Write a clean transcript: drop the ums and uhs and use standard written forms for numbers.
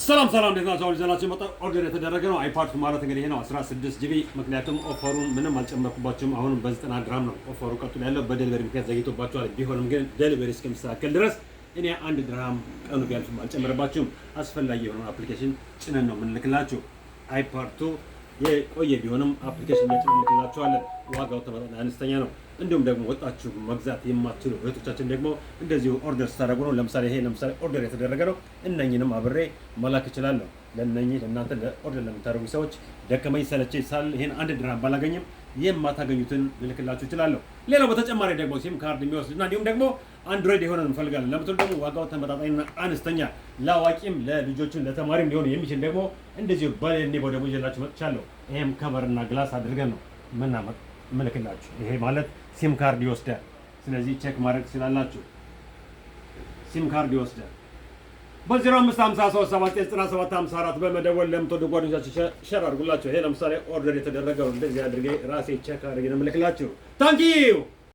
ሰላም ሰላም፣ እንዴት ናችሁ? አሁን ይዘናችሁ የመጣው order የተደረገ ነው። iPad ማለት እንግዲህ ይሄ ነው 16 GB። ምክንያቱም offer ኡን ምንም አልጨመርኩባችሁም። አሁንም በ90 ድራም ነው offer ኡ ቀጥሎ ያለው። በ delivery ምክንያት ዘግይቶባችኋል። ቢሆንም ግን delivery እስከሚስተካከል ድረስ እኔ 1 ድርሃም ቀኑ ቢያልፍም አልጨምርባችሁም። አስፈላጊ የሆነውን application ጭነን ነው የምንልክላችሁ። iPad 2 የቆየ ቢሆንም application እያጭነን እንልክላችኋለን። ዋጋው ተመጣጣኝ አነስተኛ ነው። እንዲሁም ደግሞ ወጣችሁ መግዛት የማትችሉ እህቶቻችን ደግሞ እንደዚሁ order ስታደርጉ ነው። ለምሳሌ ይሄ ለምሳሌ order የተደረገ ነው። እነኝንም አብሬ መላክ እችላለሁ። ለእነኝህ ለእናንተ ለ order ለምታደርጉ ሰዎች ደከመኝ ሰለቸኝ ሳል ይሄን 1 ድርሃም ባላገኝም የማታገኙትን ልልክላችሁ እችላለሁ። ሌላው በተጨማሪ ደግሞ SIM card የሚወስድ እና እንዲሁም ደግሞ Android የሆነ እንፈልጋለን ለምትሉ ደግሞ ዋጋው ተመጣጣኝና አነስተኛ ለአዋቂም ለልጆችም ለተማሪም ሊሆን የሚችል ደግሞ እንደዚሁ በ Lenovo ደግሞ ይዤላችሁ መጥቻለሁ። ይሄም cover እና glass አድርገን ነው ምናመጥ ምልክላችሁ። ይሄ ማለት SIM card ይወስዳል። ስለዚህ check ማድረግ ትችላላችሁ። SIM card ይወስዳል። በ0553799754 በመደወል ለምትወዱ ጓደኞቻችሁ share አድርጉላቸው። ይሄ ለምሳሌ order የተደረገው እንደዚህ አድርጌ ራሴ check አድርጌ ነው የምልክላችሁ። Thank you.